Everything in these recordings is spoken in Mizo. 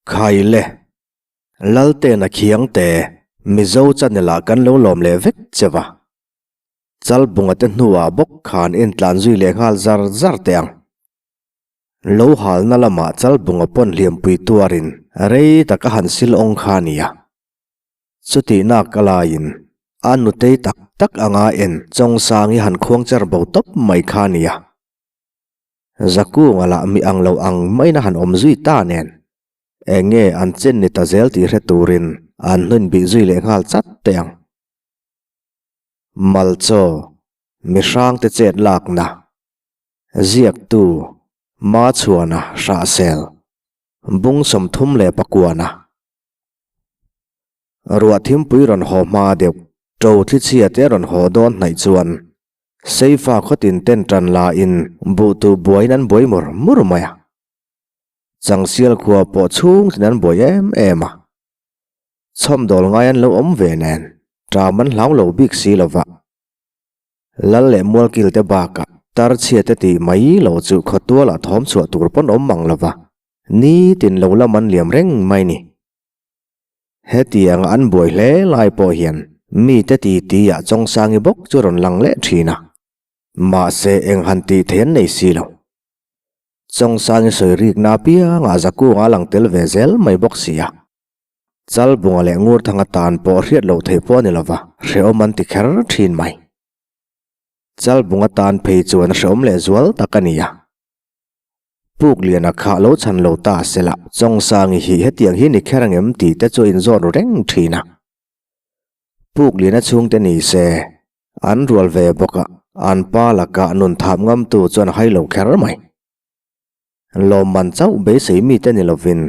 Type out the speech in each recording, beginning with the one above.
Khai le, Laltena khiangte Mizo channel ah kan lo lawm leh vek che va. Chalbunga te hnuah bawk khan intlan zui leh nghal zar zar teh ang. Lo halna lamah Chalbunga pawn hliampui tuarin rei tak a han sil awng kha a nia. Chutihnak ka laiin a nutei tak tak anga en Chawngsangi han khuang cher bo tawp mai kha a nia. Zakunga lah mi ang lo ang maiin a han awm zui ta nen, eng nge an chen ni ta zel tih hre turin an hnun bih zui leh nghal chat teh ang. Malchaw, mihrangte chet lakna, ziaktu, Machhuana Hrahsel, Bung 39. Ruah thimpui rawn haw hma deuh, ṭo thlichhia te rawn haw dawn hnaih chuan Seifa khawtin ten ṭan la in buh tu buaiin an buai mur mur mai a. Changsial khua pawh chhung tin an buai em em a. Chhawmdawl ngai an lo awm ve nen ṭam an hlau lo bik si lo va. Lal leh mualkil te bakah tarchhia te tih mai lo chu khawtualah thawm chhuah tur pawn awm mang lo va, nitin lo lam an liam reng mai ni. Hetiang an buai hle lai pawh hian mite titi ah Chawngsangi bawk chu rawn lang leh thin a, mahse eng han tih thei an nei si lo. Chawngsangi sawi rikna apiangah Zakunga a lang tel ve zel mai bawk si a. Chalbunga leh Ngurthanga tan pawh hriat loh theih pawh a ni lova, hrehawm an ti kher thin mai. Chalbunga tan phei chuan hrehawm leh zual tak a ni a. Puk liana kha lo chhan lo ta se la, Chawngsangi hi hetiang hi ni kher ang em tih te chu a inzawn ru reng thin a. Puk liana chhungte ni se, an rual ve bawk a, an pa lakah nun thap ngamtu chuan a hai lo kher mai. Lawmman chauh beisei mite ni lovin,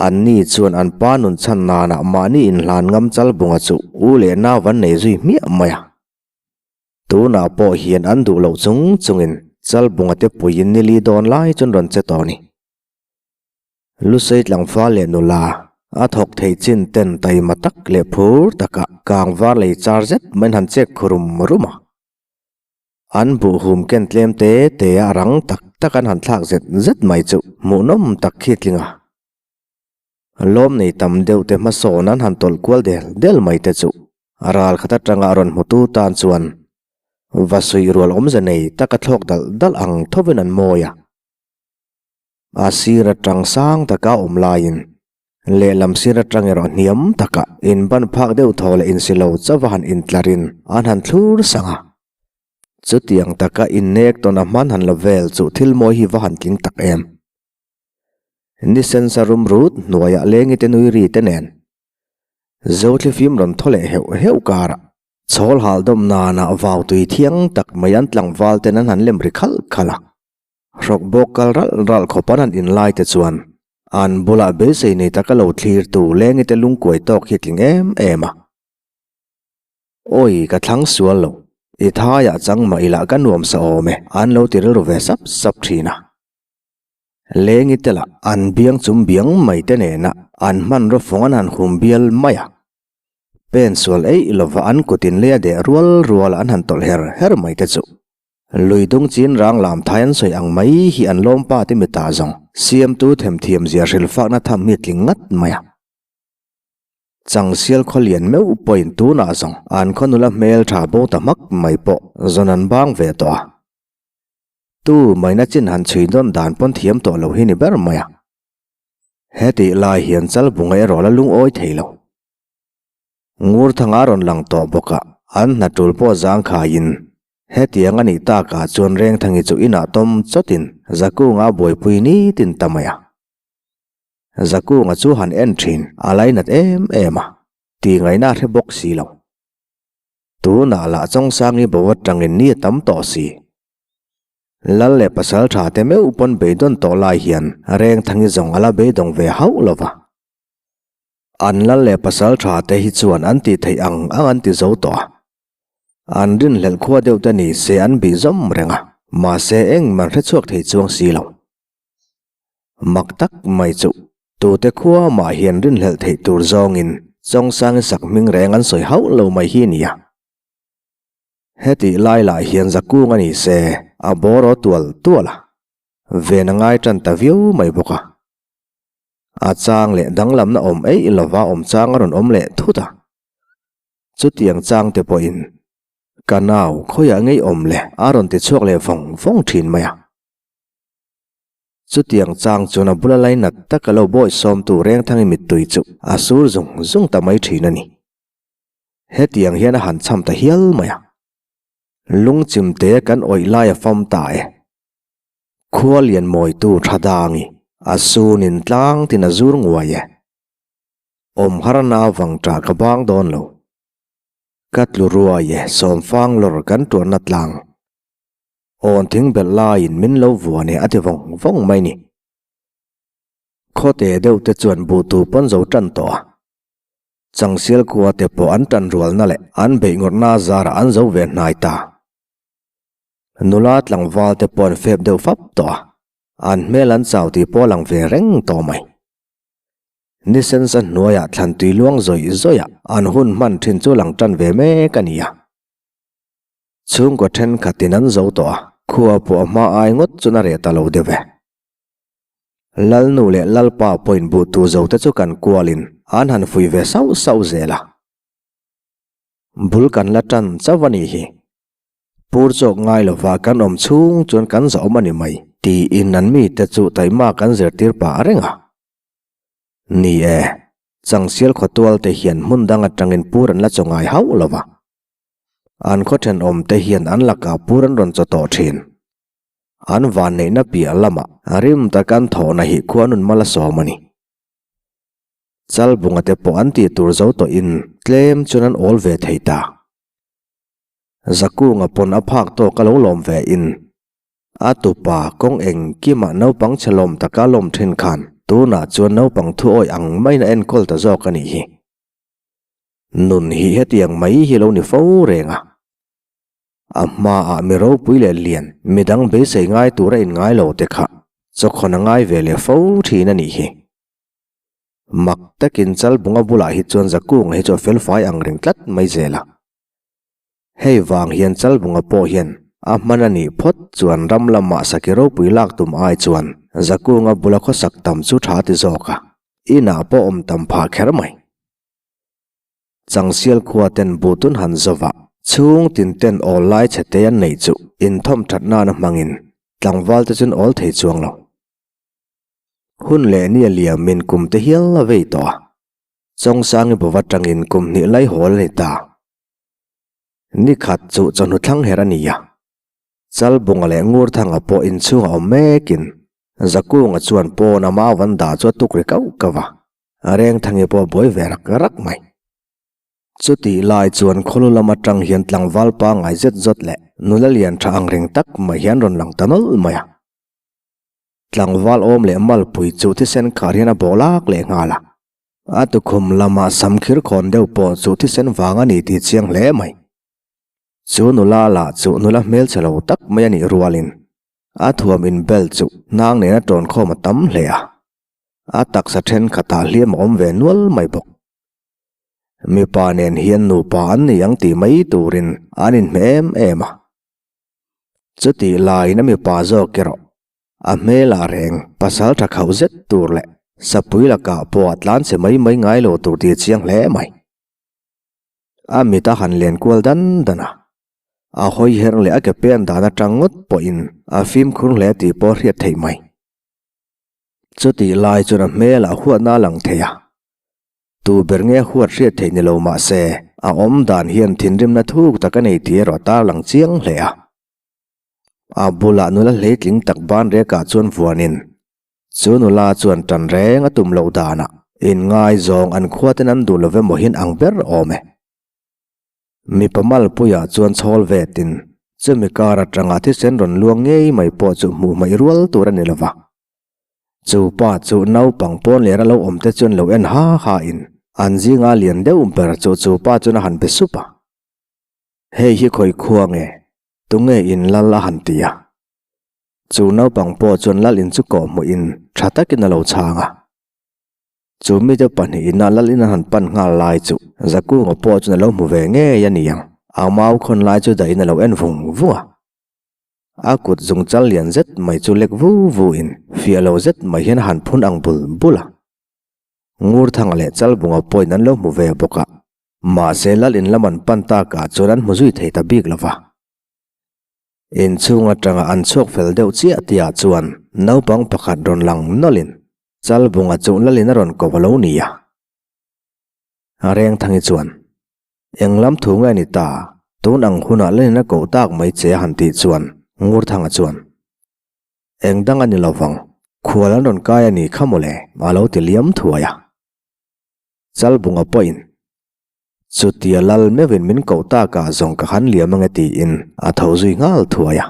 anni chuan an pa nun chhan nanah mahni inhlan ngam Chalbunga chu u leh nau an nei zui hmiah mai a. Tunah pawh hian an duh loh chung chungin Chalbunga te puiin nili dawn lai chuan rawn che tawh a ni. Lusei tlangval leh nula a thawk thei chin ten taima tak leh phur taka kangvar lei char zet maiin han chek khu rum rum a. An buhhum ken tlem te te a rang tak tak an han thlak zet zet mai chu hmuhnawm tak khi tling a. Lawm nei tam deuh te hmasawn an han tawlh kual del del mai te chu A ral khat atanga a rawn hmutu tan chuan va suih rual awmze nei taka thlawk dalh dalh ang thovin an mawi a. A sir atang sang taka a awm laiin lehlam sir atang erawh hniam taka inban phak deuh thaw leh insi lo chauh a han intlarin an han thlur sang a. Chutiang taka innek tawn a hman han la vel chu thil mawi hi va han tling tak em. Ni sensa rum rut hnuaiah lengi te nui ri te nen Zothlifim rawn thaw leh heuh heuh karah chhawl hal dawm nanah vau tui thiang tak mai an tlangval ten an han lem ri khalh khalh a. Hrawk bawk kal ralh ralh khawp an han inlai te chuan an bulah beisei nei taka lo thlir tu lengi te lungkuai tawk hi tling em em a. Awi ka thlang sual lo, i thaiah chang mah ila ka nuam sa awm e an lo ti rilru ve sap sap thin a. Lengi te lah an biang chum biang mai te nena an hmanraw fawng an han hum bial mai a. Pen sual eih lova an kutin lei a deh rual rual an han tawlh her her mai te chu. Lui dung chin rang lam thai an sawi ang mai hi an lawm pa te mitah zawng siamtu themthiam zia hrilhfakna tham hi tling ngat mai a. Changsial khaw lian meuh pawhin tunah zawng an khaw nula hmel tha bo ta hmak mai pawh zawn an bang ve tawh a. Tu maina chin han chhui dawn dan pawn thiam tawh lo hi ni ber mai a. Hetih lai hian Chalbunga erawh la lungawi thei lo. Ngurthanga rawn lang tawh bawk a, an hna tul pawh zangkhaiin hetiang a nih takah chuan Rengthangi chu inah tawm chawtin Zakunga a buaipui nitin ta mai a. Zakunga chu han en thin a lainat em em a, tihngaihna a hre bawk si lo. Tunah lah Chawngsangi bo atangin ni a tam tawh si. Lal leh pasal tha te meuh pawn beidawn tawh lai hian Rengthangi zawng a la beidawng ve hauh lo va. An lal leh pasal tha te hi chuan an tih theih ang ang an ti zo tawh a. An rinhlelh khua deuh te ni se an bih zawm reng a, mahse engmah hre chhuak thei chuang si lo. Mak tak mai chu tute khua mah hian rinhlelh theih tur zawngin Chawngsangi sak hming reng an sawi hauh lo mai hi nia. Hetih lai lah hian Zakung a ni se a bawraw tual tual a, ven a ngai tan ta viau mai bawk a. A chang leh danglamna awm eih lova awm chang a rawn awm leh thut a. Chutiang chang te pawhin ka nau khawiah ngei awm le a rawn ti chhuak leh vawng vawng thin mai a. Chutiang chang chuan a bula lainat taka lo bawi sawmtu Rengthangi mittui chu a sur zung zung ta mai thin a ni. Hetiang hian a han cham ta hial mai a. Lungchimte kan awih lai a fam ta e. Khua lian mawitu tha dangi a sunin tlang tin a zur nguai e. Awm har na vang ṭah ka bang dawn lo. Ka tlu ruai e sawmfang lawr kan tuarna tlang. Awn thing belh laiin min lo vuan e a ti vawng vawng mai ni. Khawte deuh te chuan buh tu pawn zo tan tawh a. Changsial khua te pawh an tan rualna leh an beih ngawrhna zarah an zo ve hnai ta. Nula tlangval te pawh an fep deuh fap tawh a, an hmel an chau tih pawh a lang ve reng tawh mai. Nisensa hnuaiah thlan tui luang zawih zawih ah an hun hman thin chu lang tan ve mek a ni a. Chhungkaw thenkhatin an zo tawh a, khua pawh a hma ai ngawt chuan a reh ta lo deuh e. Lalnu leh Lalpa pawhin buh tu zo te chu kan kualin an han fui ve sauh sauh zel a. Bul kan la tan chauh a nih hi. Pur chawk ngai lova kan awm chhung chuan kan zahawm a ni mai tiin an mite chu taima kan zirtir pah reng a. Ni e, Changsial khawtual te hian hmun dang atangin pur an la chaw ngai hauh lova. An khaw thenawmte hian an lakah pur an rawn chaw tawh thin. An vanneihna piah lamah rim taka an thawhna hi khua nun mal a sawm a ni. Chalbunga te pawh an tih tur zo tawhin tlem chuan an awl ve thei ta. Zakunga pawn a phak tawk a lo lawm ve in a tupa kawng engkimah naupang chhe lawm taka lawm thin khan tunah chuan naupang thu awih ang maiin a enkawl ta zawk a nih hi. Nun hi hetiang mai hi lo ni fo reng a. A hmaah mi ropui leh lian, midang beisei ngai tura inngai lo te kha chawkhawn a ngai ve leh fo thin a nih hi. Mak takin Chalbunga bulah hi chuan Zakunga hi chu a felfai ang reng tlat mai zel a. Hei vang hian Chalbunga pawh hian a hman a nih phawt chuan ram lamah saki ropui lak tum ai chuan Zakunga bula khawsak tam chu tha ti zawk a, inah pawh awm tam phah kher mai. Changsial khua ten buhtun han zawh a, chhung tin ten awl lai chhe te an neih chu inthawm that nana hmangin tlangval te chuan awl thei chuang lo. Hun leh ni a liamin kum te hial a vei tawh a, Chawngsangi bova tangin kum hnih lai hawl a ni ta. Ni khat chu chawhnu thlang her a ni a, Chalbunga leh Ngurthanga pawh inchhungah awm mekin Zakunga chuan pawn a mau an dah chu a tuk ri kauh kauh a. A Rengthangi pawh buai ve rak rak mai. Chutih lai chuan khawlu lam atang hian tlangval pangngai zet zawt leh nula lian tha ang reng tak mai hian rawn lang ta nawlh mai a. Tlangval awm leh malpui chu thisen khar hian a bawh lak leh nghal a. A tukhum lama sam khir khawn deuh pawh chu thisen vang a ni tih chiang hle mai. Chu nula lah chu nula hmelchhe lo tak mai a nih rualin a thuam inbel chu hnang nena tawnkhawm a tam hle a. A taksa thenkhatah hliam a awm ve nual mai bawk. Mipa nen hian nupa an ni ang tih mai turin an inhmeh em em a. Chutih laiin a mipa zawk erawh a hmelah reng pasal tha khauh zet tur leh sapui lakah pawh a tlan che mai mai ngai lo tur tih a chiang hle mai. A mit a han len kual dan dan a, a hawi her leh a ke pen dan atang ngawt pawhin a fimkhur hle tih pawh a hriat theih mai. Chutih lai chuan a hmelah huatna a lang thei a, tu ber nge huat hriat theih ni lo mah se, a awm dan hian thinrimna thuk tak a nei tih erawh a tarlang chiang hle a. A bulah nula hleitling tak ban rekah chuan vuanin, chu nula chuan tan reng a tum loh danah inngaizawng an khuaten an duh lo emaw hian ang ber awm e. Mipa malpuiah chuan chhawl vetin chumi kar atanga thisen rawn luang ngei mai pawh chu hmuh hmaih rual tur a ni lova. Chu pa chu naupang pawn lera lo awm te chuan lo en ha ha in an zinga lian deuh ber chu chu pa chuan a han be sup a. Hei hi khawi khua nge? Tunge in lal a han ti a. Chu naupang pawh chuan lal in chu kawh hmuh in tha takin a lo chhang a. Chu mite pahnihin a lalin a han pan nghal lai chu Zakunga pawh chuan a lo hmu ve ngei a ni ang. A mau khawn lai chu dahin a lo en vung vung a. A kut zung chal lian zet mai chu lek vu vu in fiah lo zet mai hian a han phun ang bul bul a. Ngurthanga leh Chalbunga pawhin an lo hmu ve bawk a, mahse Lal in lam an pan takah chuan an hmu zui thei ta bik lo va. Inchhung atanga an chhuak fel deuh chiah tihah chuan naupang pakhat rawn lang nawlhin Chalbunga chu Lalin a rawn ko a lo ni a. Rengthangi chuan, Eng lam thu nge ni ta, tun ang hunah Lalin a koh tak mai che a han tih chuan Ngurthanga chuan, Eng dang a ni lo vang, khual an rawn kai a ni kha mawle, a lo ti liam thuai a. Chalbunga pawhin, Chutia lal meuhin min koh takah zawng ka han liam ange tiin a tho zui nghal thuai a.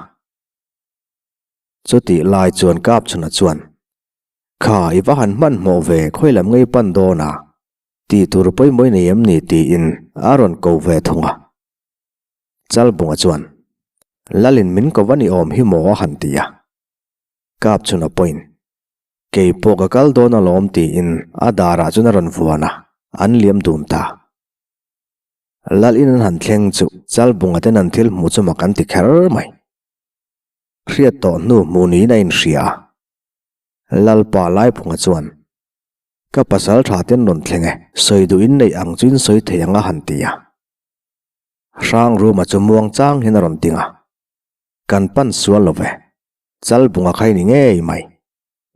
Chutih lai chuan Kapchhuna chuan, Kha i va han hmanhmawh ve khawi lam ngei pan dawn a, tih tur pawimawh i nei em ni tiin a rawn ko ve thung a. Chalbunga chuan, Lalin min ko va ni awm hi maw a han ti a. Kapchhuna pawhin, Kei pawh ka kal dawn alawm tiin a darah chuan a rawn vuan a, an liam dun ta. Lal in an han thleng chu Chalbunga ten an thil hmuh chu mak an ti kher mai. Hriat tawh hnu hmuh niin a inhria a. Lalpa Laiphunga chuan, Ka pasal tha ten rawn thleng e, sawi duh in neih ang chu in sawi thei ang a han ti a. Hrangruma chu muang chang hian a rawn ding a, Kan pan sual lo ve. Chalbunga kha i ni ngei mai.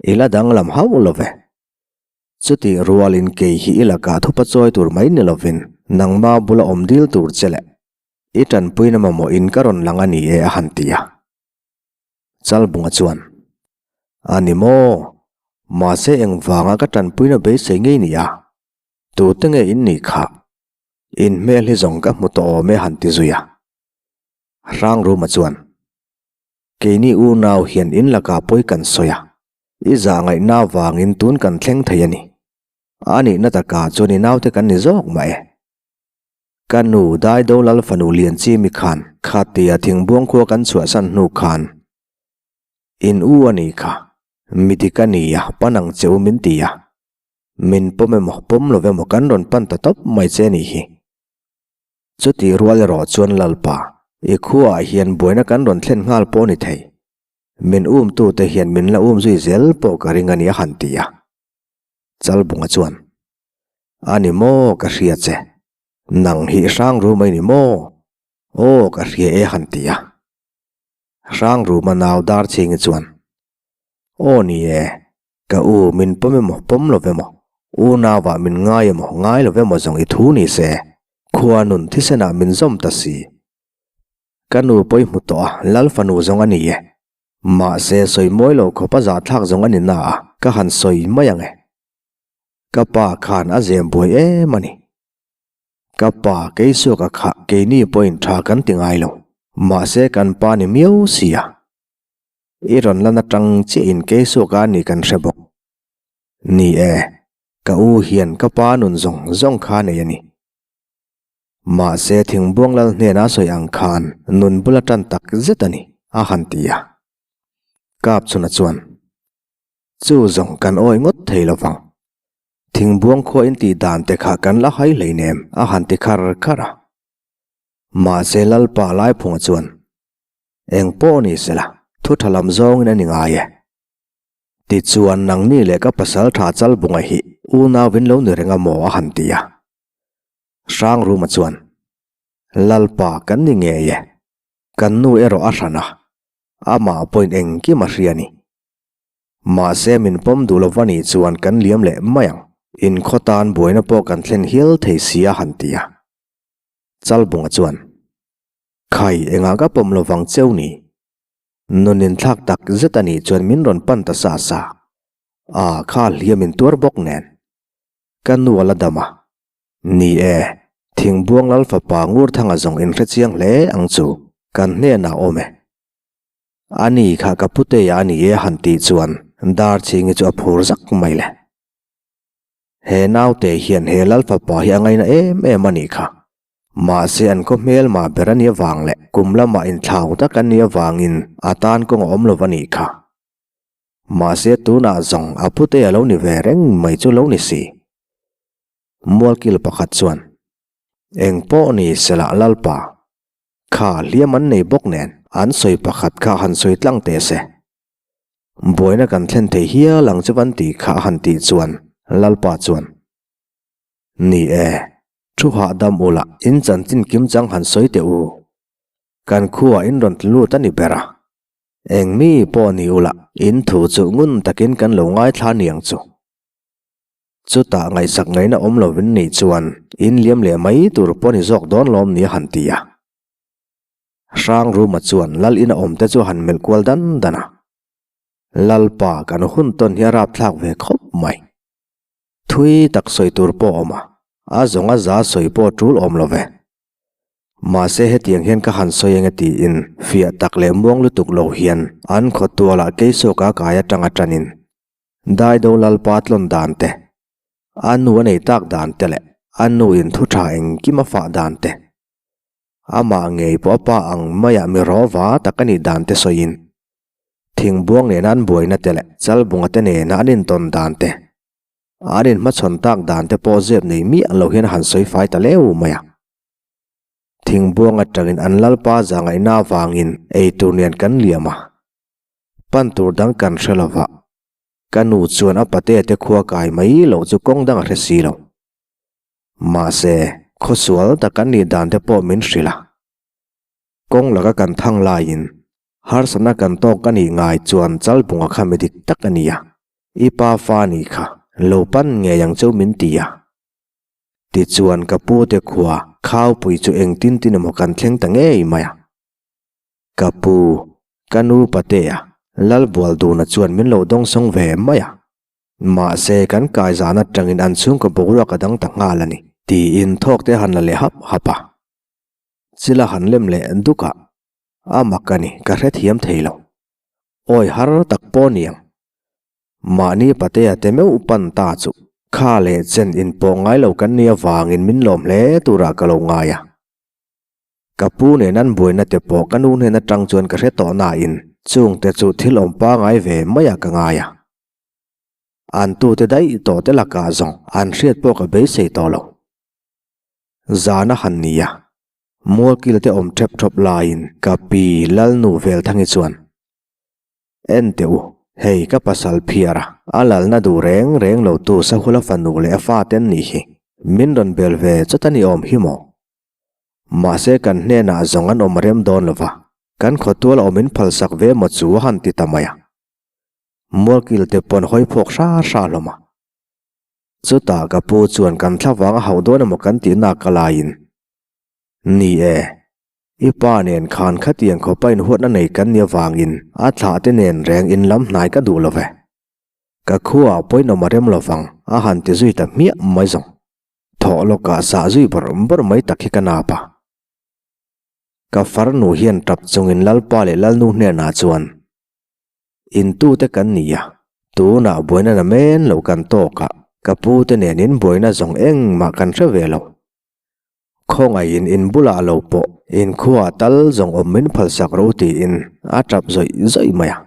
I la danglam hauh lo ve. Chutih rualin kei hi i lakah thupa chawi tur mai ni lovin nangma bula awm dil tur che leh i tanpuina mamawhin ka rawn lang a ni e a han ti a. Chalbunga chuan, A ni maw? Mahse engvanga ka tanpuina beisei ngei ni a? Tute nge in nih khah? In hmel hi zawng ka hmu tawh awm e han ti zui a. Hrangruma chuan, Keini unau hian in lakah pawi kan sawi a, i zah ngaihna avangin tun kan thleng thei a ni. A nihna takah chuan i naute kan ni zawk mah e. Ka nu Daido Lal fanu Lianchimi khan khatia thingbuang khua kan chhuahsan hnu khan in u a nih kha, mi dik a ni a, pan ang che u min ti a. Min pawm emaw pawm lo emaw kan rawn pan ta tawp mai che a nih hi. Chutih rual erawh chuan Lalpa, i khuaah hian buaina kan rawn thlen nghal pawh ni thei. Min umtute hian min la um zui zel pawh ka ring a ni a han ti a. Chalbunga chuan, A ni maw ka hria che, nang hi Hrangruma i ni maw? Aw ka hria e han ti a. Hrangruma nau Darchhingi chuan, Aw ni e, Ka u, min pawm emaw, pawm lo emaw, unauah min ngai emaw, ngai lo emaw zawng i thu ni se, khua nun thisenah min zawm ta si. Ka nu pawi hmu tawh a, Lal fanu zawng a ni e. Mahse, sawi mawi lo khawp a zahthlak zawng a ni na a, ka han sawi mai ang e. Ka pa khan a zem buai em a ni. Ka pa, Keisuaka kha keini pawhin tha kan ti ngai lo. Mahse, kan pa ni miau si a. I rawn lan atang chiah in Keisuak a ni kan hre bawk. Ni e, ka u hian ka pa nun zawng zawng kha nei a ni. Mahse Thingbuang lal hnena sawi ang khan nun bula tan tak zet a ni, a han ti a. Kapchhuna chuan, Chu zawng kan awi ngawt thei lo vang. Thingbuang khua in tih dan te kha kan la hai hleinem, a han ti khar khar a. Mahse Lalpa Laiphunga chuan, Eng pawh ni sela, thu tha lam zawngin a ni ngai e. Tichuan nangni leh ka pasal tha Chalbunga hi unauvin lo ni reng a maw a han ti a. Hrangruma chuan, Lalpa kan ni ngei e, kan nu erawh a hran a, amah pawhin engkim a hria a ni. Mahse min pawm duh lova nih chuan kan liam leh mai ang, inkhaw tan buaina pawh kan thlen hial thei si a han ti a. Chalbunga chuan, Khai, engah ka pawm lo vang cheu ni? Nun inthlak tak zet a nih chuan min rawn pan ta sa sa. A, kha hliam in tuar bawk nen. Ka nu a la dam a. Ni e, Thingbuang Lal fapa Ngurthanga zawng in hre chiang hle ang chu, kan hnenah awm e. A ni kha ka puteia a ni e han tih chuan Darchhingi chu a phur zak mai le. He naute hian he Lal fapa hi a ngaina em em a nih kha. Mahse an khaw hmelma ber a nih avang leh kum lamah inthlau tak an nih avangin a tan kawng a awm lo a nih kha. Mahse tunah zawng a pute a lo ni ve reng mai chu lo ni si. Mualkil pakhat chuan, Eng pawh ni sela Lalpa, kha hliam an nei bawk nen an sawi pakhat kha han sawi tlang teh se. Buaina kan thlen thei hial ang chu van tih kha a han tih chuan Lalpa chuan. Ni e, thu hahdam ula in chanchin kimchang han sawi teh u. Kan khuaah in rawn tlu lut a ni ber a. Eng mi pawh ni ula in thu chu ngun takin kan lo ngaithla niang chu. Chutah ngaihsak ngaihna awm lovin nih chuan in liam leh mai tur pawh ni zawk dawn lawm ni a han ti a. Hrangruma chuan lal ina awmte chu a han melh kual dan dan a. Lalpa kan hun tawn hi a rapthlak ve khawp mai. Thui tak sawi tur pawh a awm a, a zawng a za sawi pawh a tul awm lo ve. Mahse hetiang hian ka han sawi enge tiin fiah tak leh muang lutuk lo hian an khawtualah keisawka kai atanga tanin Daido Lalpa tlawn dan te, a nu a nei tak dan te leh a nu in thu tha engkim a fah dan te, amah ngei pawh a pa ang maiah mi rawva tak a nih dan te sawiin thingbuang nena an buaina te leh chalbunga te nena an intawn dan te, An inhmachhawn tak dan te pawh zep nei miah lo hian a han sawi fai ta leu mai a. Thingbuang atangin an lalpa zahngaihna avangin eitur nen kan liam a. Pan tur dang kan hre lo va, ka nu chuan a patea te khua kai mai loh chu kawng dang a hre si lo. Mahse, khawsual tak an nih dan te pawh min hrilh a. Kawng laka kan thang laiin Harsatna kan tawk a nih ngai chuan Chalbunga kha mi dik tak a ni a, i pa fa nih kha lo pan ngei ang cheu min ti a. Tichuan ka pu te khua Khaupui chu engtin tin emaw kan thleng ta ngei mai a. Ka pu, ka nu patea, Lalbualduna chuan min lo dawngsawng ve mai a. Mahse kan kai zan atangin an chhungkaw boruak a dang ta nghal a ni, tiin thawk te han la leh hap hap a. Chila han lem leh duk a. A mak a ni, ka hrethiam thei lo. Awi har tak pawh niang. Mahni patea te meuh pan ta chu kha leh chen inpawh ngai lo kan nih avangin min lawm hle turah ka lo ngai a. Ka pu nen an buaina te pawh ka nu hnen atang chuan ka hre tawh nain chungte chu thil awm pangai ve maiah ka ngai a. An tute daih tawh te lakah zawng an hriat pawh ka beisei tawh lo. Zan a han ni a. Mualkil te awm ṭhep ṭhawp laiin ka pi Lalnu Velthangi chuan, En teh u, hei ka pasal phiar a, a lalna duh reng reng lo tu Sahula fanu leh a fate an nih hi, min rawn bel ve chawt a ni awm hi maw? Mahse kan hnenah zawng an awm rem dawn lo va, kan khawtual awm in phalsak ve maw chu a han ti ta mai a. Mualkil te pawn hawi phawk hra hra hlawm a. Chutah ka pu chuan kan thlavang a hauh dawn emaw kan tih nak a laiin, Ni e, i pa nen khan khatiang khawpa inhuatna nei kan nih avangin a thlah te nen reng in lam hnai ka duh lo ve. Ka khuaah pawinawm a rem lo vang a han ti zui ta hmiah mai zawng. Thawh lawkah sah zui bawrh bawrh mai tak hi ka nap a. Ka farnu hian tap chungin Lalpa leh Lalnu hnenah chuan, Intute kan ni a, tunah buaina na men lo kan tawk a, ka pu te nen in buaina zawng engmah kan hre ve lo. Khawngaihin in bulah lo pawh in khuaah tal zawng awm min phalsak ro tiin a tap zawih zawih mai a.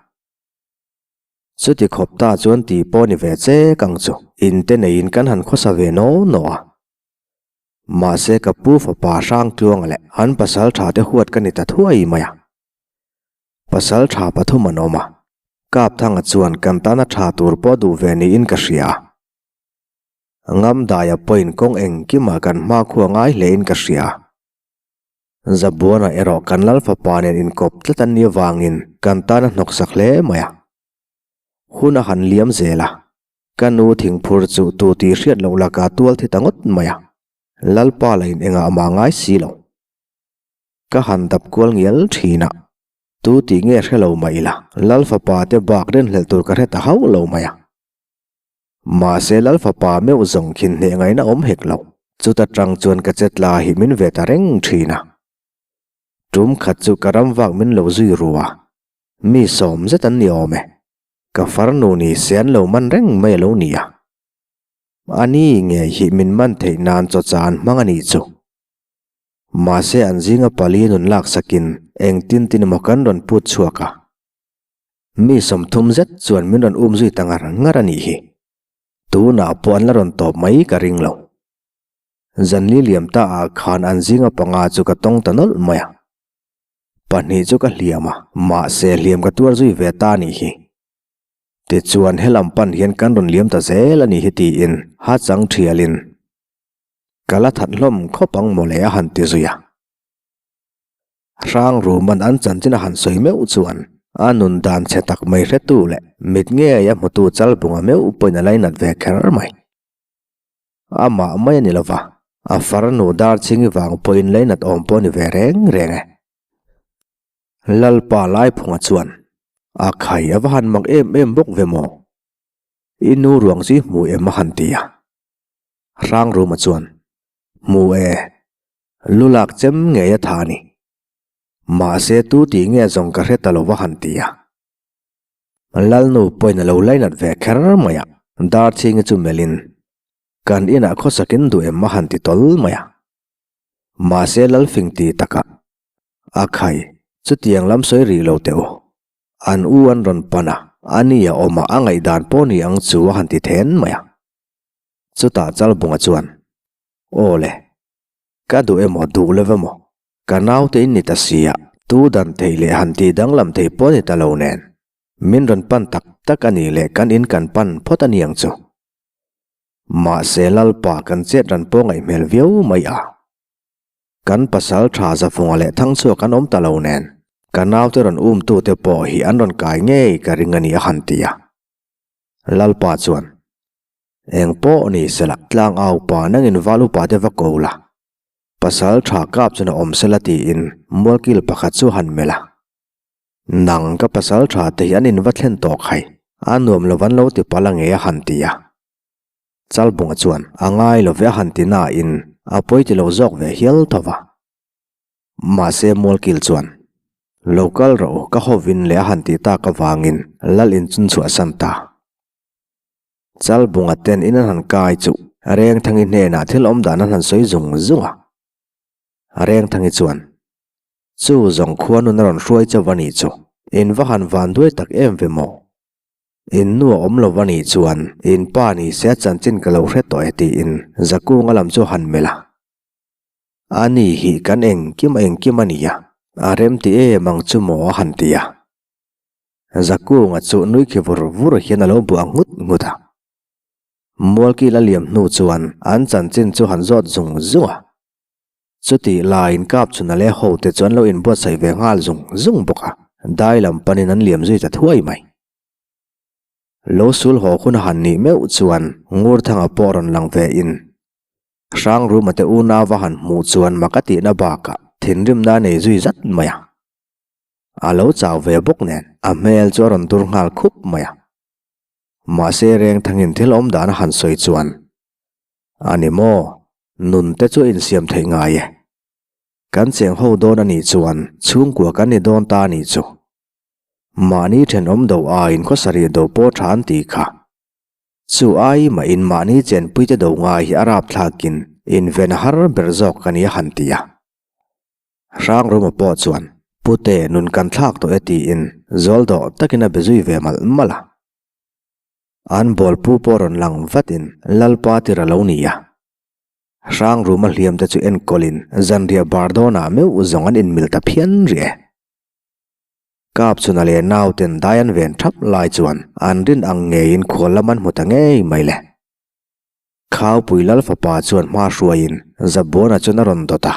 Chuti khawp ta chuan tih pawh ni ve che kang chu in te neiin kan han khawsa ve naw naw a. Mahse ka pu fapa Hrangtluanga leh an pasal tha te huat ka ni ta thuai mai a. Pasal tha pathum an awm a, Kapthanga chuan kan tana tha tur pawh duh ve niin ka hria a. Ngamdaia pawhin kawng engkimah kan hmakhua ngai hlein ka hria a. Zabuana erawh kan lal fapa nen inkawp tlat an nih avangin kan tana hnawksak hle mai a. Hun a han liam zel a, ka nu thingphur chu tu tih hriat loh lakah tual thi ta ngawt mai a, Lalpa la in engah mah ngai si lo. Ka han dap kual ngial thin a, tu tih nge hre lo mah ila, Lal fapa te bak rinhlelh tur ka hre ta hauh lo mai a. Mahse Lal fapa meuh zawng khin hneh ngaihna awm hek lo, chuta tang chuan ka che tla hi min ve ta reng thin a. Tum khat chu ka ram vak min lo zui ru a, mi sawm zet an ni awm e, ka farnu ni se an lo man reng mai a lo ni a. A ni ngei hi min man theih nan chawcha an hmang a nih chu. Mahse an zinga pali nun laksakin engtin tin emaw kan rawn put chhuak a. Mi 30 zet chuan min rawn um zui ta ngar ngar a nih hi. Tunah pawh an la rawn tawp mai ka ring lo. Zanli liam ta ah khan an zinga panga chu ka tawng ta nawlh mai a. Pahnih chu ka hliam a, mahse hliam ka tuar zui ve ta a nih hi. Tichuan helam pan hian kan rawn liam ta zel a nih hi tiin ha chang thialin. Ka la that hlawm khawp ang mawle a han ti zui a. Hrangruman an chanchin a han sawi meuh chuan a nun dan chhe tak mai hretu leh mit ngei a hmutu Chalbunga meuh pawhin a lainat ve kher mai. Amah mai a ni lova, a farnu Darchhingi vang pawhin lainat awm pawh a ni ve reng reng e. Lalpa Laiphunga chuan, A khai a va han mak em em bawk ve maw? I nu ruang chu i hmu em a han ti a. Hrangruma chuan, Hmu e, lu lak chem ngei a tha a ni. Mahse tu tih nge zawng ka hre ta lo va han ti a. Lalnu pawhin a lo lainat ve kher mai a, Darchhingi chu melhin, Kan inah khawsakin duh em a han ti tawl mai a. Mahse Lalfing ti takah, A khai, chutiang lam sawi rih lo teh u. An u an rawn pan a, a ni a awm a, a ngaihdan pawh ni ang chu a han ti then mai a. Chutah Chalbunga chuan, Aw le, ka duh emaw duh lo emaw, ka naute in ni ta sia, tu dan theih leh han tih danglam theih pawh ni ta lo nen, min rawn pan tak tak a nih leh kan in kan pan phawt a ni ang chu. Mahse Lalpa kan chet ran pawh ngaih hmel viau mai a. Kan pasal tha Zafunga leh Thangchhuak an awm ta lo nen, ka naute rawn umtute pawh hi an rawn kai ngei ka ring a ni a han ti a. Lalpa chuan, Eng pawh ni sela, tlang au pa nangin val upa te va ko la. Pasal tha kap chuan a awm sela tiin mualkil pakhat chu han melh a. Nang ka pasal tha te hi an in va thlen tawh khai, a nuam lo van lo ti palh ange a han ti a. Chalbunga chuan a ngai lo ve a han ti nain a pawi ti lo zawk ve hial tho va. Mahse mualkil chuan, Lo kal rawh u, ka hawvin leh a han ti tak avangin lal in chun chhuahsan ta. Chalbunga ten in an han kai chu Rengthangi hnenah thil awm dan an han sawi zung zung a. Rengthangi chuan, Chu zawng khuanun a rawn hruai chauh a nih chu, in va han van duai tak em ve maw? In nu a awm lo a nih chuan in pa ni se a chanchin ka lo hre tawh e tiin Zakunga lam chu a han melh a. A ni hi kan engkim a engkim a nia, a remti em ang chu maw a han ti a. Zakunga chu nui khi vur vur hian a lo buah nghut nghut a. Mualkil a liam hnu chuan an chanchin chu han zawt zung zung a. Chutih laiin Kapchhuna leh hote chu an lo inbuatsaih ve nghal zung zung bawk a, dai lam panin an liam zui ta thuai mai. Lo sul haw hun a han nih meuh chuan Ngurthanga pawh rawn lang ve in Hrangruma te unau a han hmuh chuan mak a tihna bakah thinrimna a nei zui zat mai a. A lo chau ve bawk nen a hmel chu a rawn dur nghal khup mai a. Mahse Rengthangin thil awm dan a han sawi chuan, A ni maw, nun te chu a insiam theih ngai e. Kan cheng ho dawn a nih chuan chhungkua kan ni dawn ta a nih chu. Mahni thenawm do aiin khawsarih do pawh tha an tih kha. Chu ai mahin mahni chenpuite do ngai hi a rapthlakin inven a har ber zawk a ni a han ti a. Hrangruma pawh chuan, Pute, nun kan thlak tawh e tiin zawl dawh takin a be zui ve malh malh a. An bawlpu pawh rawn lang vatin Lalpa tir a lo ni a. Hrangruma hliam te chu enkawlin zanriah bar dawnah meuh zawng an inmil ta phian rih e. Kapchhuna leh nauten dai an ven thap lai chuan an rin ang ngeiin khual lam an hmu ta ngei mai le. Khaupui Lal fapa chuan hma hruaiin Zabuana chuan a rawn dawt a,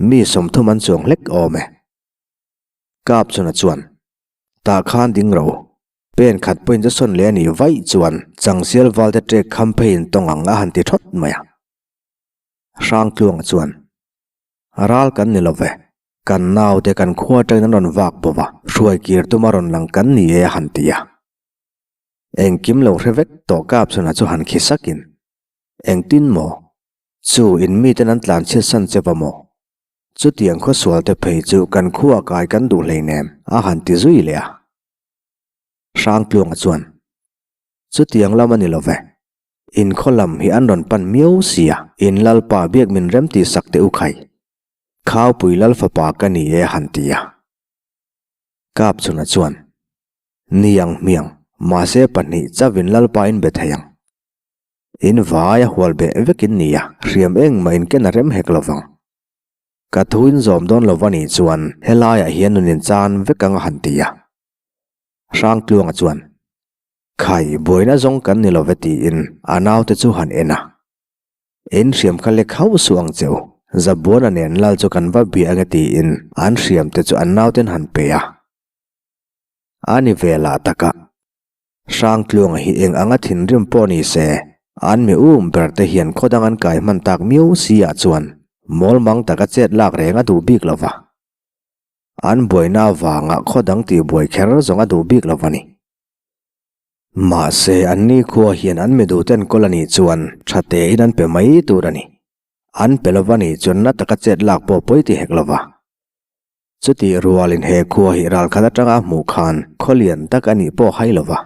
mi 30 an chuang hlek awm e. Kapchhuna chuan, Tah khan ding ro, pen khat pawhin chu sawn leh a nih vaih chuan Changsial valte ṭek kham pheiin tawng ang a han ti ṭhawt mai a. Hrangtluanga chuan, Ral kan ni lo ve, kan naute kan khua aṭangin an rawn vak bawk a, hruai kir tuma rawn lang kan ni e a han ti a. Engkim lo hre vek tawh Kapchhuna chu han khi sakin, Engtin maw? Chu in miten an tlan chhiat san che va maw? Chutiang khawsual te phei chu kan khua kai kan duh hleinem a han ti zui leh a. Hrangtluanga chuan, Chutiang lam a ni lo ve. In khaw lam hi an rawn pan miau sia, in Lalpa biak min rem tih sak teh u khai. Khaupui Lal fapa ka ni e a han ti a. Kapchhuna chuan, Ni ang hmiang, mahse pahnih chauhin Lalpa in be thei ang. In vai a hual beh vekin ni a, hriam engmah in ken a rem hek lo vang. Ka thu in zawm dawn lo va nih chuan helaiah hian nun in chan vek ang a han ti a. Hrangtluanga chuan, Khai, buaina zawng kan ni lo ve tiin a naute chu han en a. In hriam kha lek hauh suh ang che u. Zabuana nen lal chu kan va bia ange tiin an hriam te chu an nauten han pe a. A ni ve lah tak a. Hrangtluanga hi eng anga thinrim pawh ni se, an mi um ber te hian khaw dang an kai hman tak miau si ah chuan mawl mang taka chet lak reng a duh bik lo va. An buaina avanga khaw dang tih buai kher zawng a duh bik lo va ni. Mahse, anni khua hian an mi duhte an kawl a nih chuan tha tein an pe mai tur a ni. An pe lova nih chuan na taka chet lak pawh pawi ti hek lova. Chutih rualin he khua hi ralkhat atanga a hmuh khan khaw lian tak a nih pawh hai lova.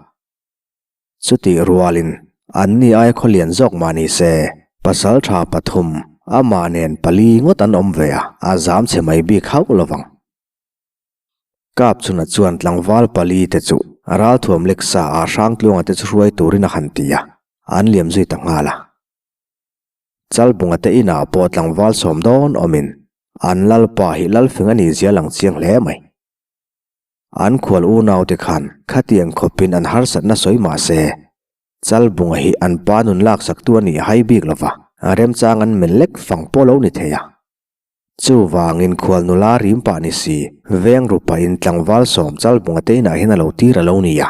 Chutih rualin anni aia khaw lian zawk mah ni se, pasal tha pathum, amah nen pali ngawt an awm ve a, a zam chhe mai bik hauh lovang. Kapchhuna chuan tlangval pali te chu ralthuam lek sa ah Hrangtluanga te chu hruai turin a han ti a, an liam zui ta nghal a. Chalbunga te inah pawh tlangval sawm dawn awmin an lalpa hi lalfing a nih zia lang chiang hle mai. An khual unau te khan khatiang khawpin an harsatna sawi mah se, Chalbunga hi an pa nun laksaktu a nih hai bik lova, remchang an mel lek fang pawh lo ni thei a. Chuvangin khual nula rim pah ni si, veng ru pahin tlangval sawm Chalbunga te inah hian a lo tir a lo ni a.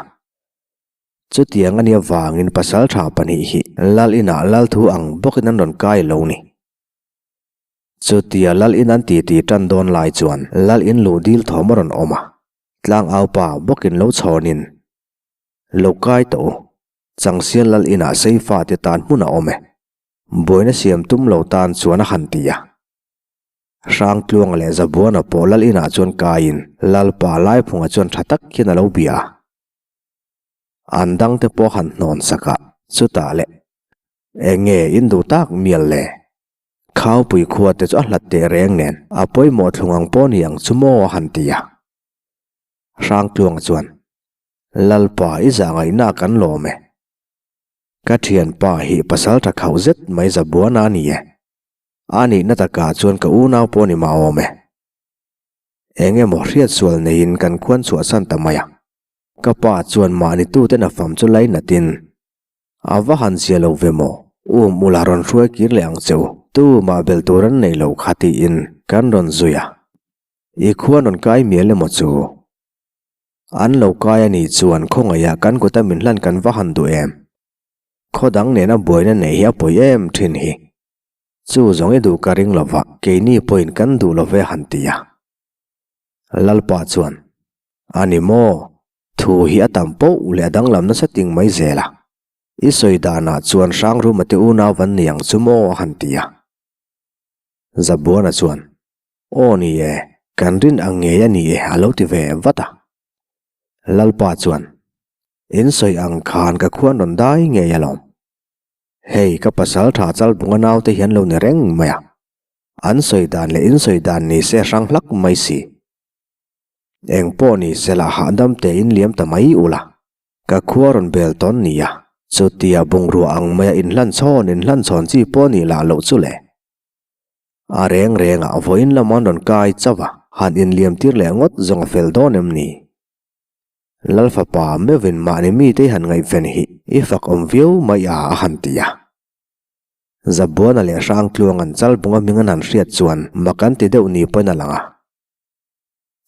Chutiang a nih avangin pasal tha pahnih hi lal inah lal thu ang bawkin an rawn kai lo ni. Chutia lal in an titi tan dawn lai chuan lal in luh dil thawm a rawn awm a, tlangau pa bawkin lo chhawnin, Lo kai tawh u, Changsial lal inah Seifa te tan hmun a awm e. Buaina siam tum lo tan chuan a han ti a. Hrangtluanga leh Zabuana pawh lal inah chuan kaiin Lalpa Laiphunga chuan tha tak hian a lo bia a. An dangte pawh a han hnawn sak a, chutah le, Eng nge in duh tak mial le? Khaupui khua te chu a hlat teh reng nen a pawimawh thlung ang pawh ni ang chu maw a han ti a. Hrangtluanga chuan, Lalpa i zah ngaihna kan lawm e. Ka thianpa hi pasal tha khauh zet mai Zabuana a ni e. A nihna takah chuan ka unau pawh ni mah awm e. Eng emaw hriat sual neiin kan khuan chhuahsan ta mai a. Ka pa chuan mahni tuten a fam chu lainatin, A va han zia lo ve maw? Um ula rawn hruai kir leh ang che u. Tumah bel tur an nei lo kha tiin kan rawn zui a. I khuan rawn kai mial emaw chu? An lo kai a nih chuan khawngaihah kan kuta min hlan kan va han duh em? Khaw dang nena buaina neih hi a pawi em thin hi. Chu zawng i duh ka ring lova, keini pawhin kan duh lo ve han ti a. Lalpa chuan, A ni maw? Thu hi a tam poh leh a danglam nasa ting mai zel a. I sawi danah chuan Hrangruma te unau van ni ang chu maw a han ti a. Zabuana chuan, Aw ni e, kan rin ang ngei a ni e a lo ti ve vat a. Lalpa chuan, In sawi ang khan ka khuan rawn dai ngei alawm. Hei ka pasal tha Chalbunga naute hian lo ni reng mai a. An sawi dan leh in sawi dan ni se hrang hlak mai si. Eng pawh ni se lah hahdam tein liam ta mai ula. Ka khua rawn bel tawn nia, chutia bungrua ang maia inhlan chhawn inhlan chhawn chi pawh nih lah loh chu le. A reng rengah vawiin lam an rawn kai chauh a, han inliam tir leh ngawt zawng a fel dawn em ni? Lal fapa meuhin mahni mite i han ngaihven hi i fak awm viau mai a a han ti a. Zabuana leh Hrangtluanga'n Chalbunga hming an han hriat chuan mak an ti deuh ni pawhin a lang a.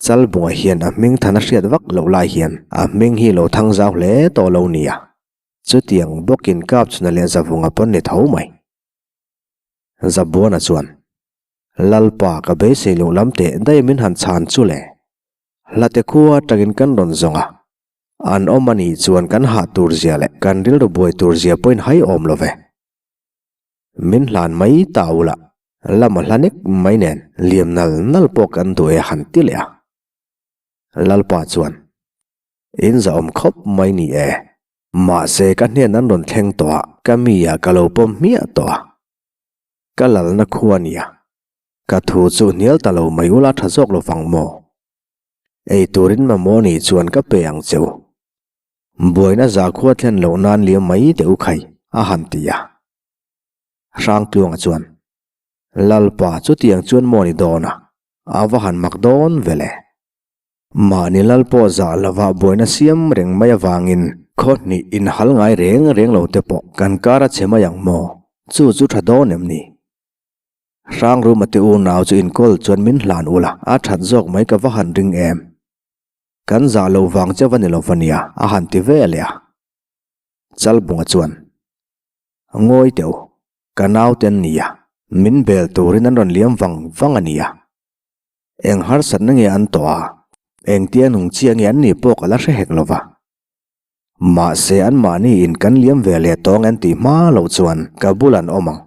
Chalbunga hian a hming than a hriat vak loh lai hian a hming hi lo thang zau hle tawh lo nia. Chutiang bawkin Kapchhuna leh Zavunga pawn ni tho mai. Zabuana chuan, Lalpa ka beisei loh lam teh daih min han chhan chu le. Hlate khua atangin kan rawn zawng a, an awm a nih chuan kan hah tur zia leh kan rilru buai tur zia pawhin hai awm lo ve. Min hlan mai ta ula, lama hla nek mai nen liam nal nal pawh kan duh e han ti leh a. Lalpa chuan, In zahawm khawp mai ni e. Mahse ka hnen an rawn thleng tawh a, ka mi ah ka lo pawm hmiah tawh a. Ka lalna khu a nia. Ka thu chu hnial ta lo mai ula tha zawk lo vang maw? Ei turin mamawh nih chuan ka pe ang che u. Buaina zakhua thlen loh nan liam mai teh u khai, a han ti a. Hrangtluanga chuan, Lalpa chutiang chuan maw ni dawn a, a va han mak dawn ve le. Mahni lal pawh zah lova buaina siam reng mai avangin khaw hnih inhal ngai reng reng lo te pawh kan kar a chhe mai ang maw? Chu chu tha dawn em ni? Hrangruma te unau chu inkawl chuan min hlan ula, a that zawk mai ka va han ring em? Kan zah lo vang che va ni lo va nia, a han ti ve leh a. Chalbunga chuan, Ngawi teh u, ka naute an nia, min bel turin an rawn liam vang vang a nia. Eng harsatna nge an tawh a, engtia nung chiah nge an nih pawh ka la hre hek lo va. Mahse anmahni in kan liam ve leh tawng an tih hma loh chuan ka bul an awm ang.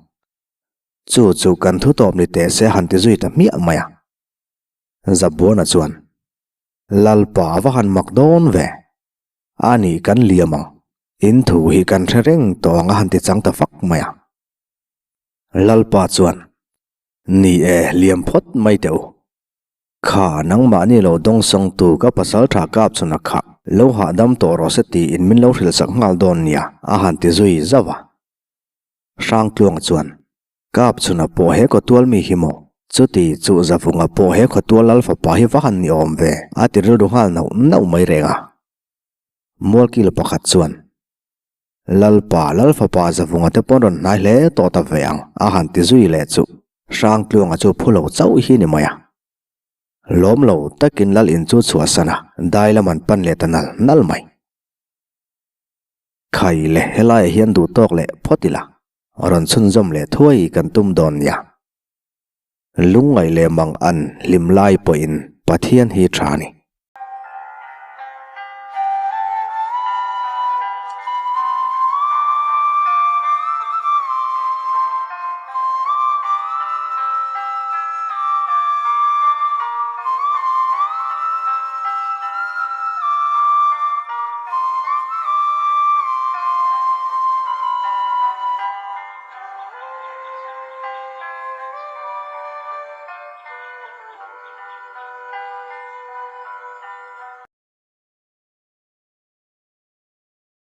Chu chu kan thu tawp ni teh se han ti zui ta hmiah mai a. Zabuana chuan, Lalpa a va han mak dawn ve. A nih kan liam ang. In thu hi kan hre reng tawh ang a han ti chang ta fak mai a. Lalpa chuan, Ni e, liam phawt mai teh u. Kha, nangmahni lo dawngsawngtu ka pasal tha kap chhun a khah, lo hahdam tawh rawh se tiin min lo hrilhsak nghal dawn nia, a han ti zui zauh a. Hrangtluang chuan, Kap chhun a pawh he khawtual mi hi maw? Chuti chu Zavunga pawh he khawtual lal fapa hi va han ni awm ve, a ti rilru nghal nauh nauh mai reng a. Mualkil pakhat chuan, Lalpa, Lalfapa Zavunga te pawn rawn hnai hle tawh ta ve ang, a han ti zui leh chu Hrangtluanga chu phu lo chauh hi ni mai a. Lawm lo takin Lal in chu chhuahsan a, dai lam an pan leh ta nal nal mai. Khai le, helaiah hian duh tawk leh phawt ila, rawn chhunzawm leh thuai kan tum dawn nia. Lungngaih leh mang an hlim lai pawhin Pathian hi tha a ni.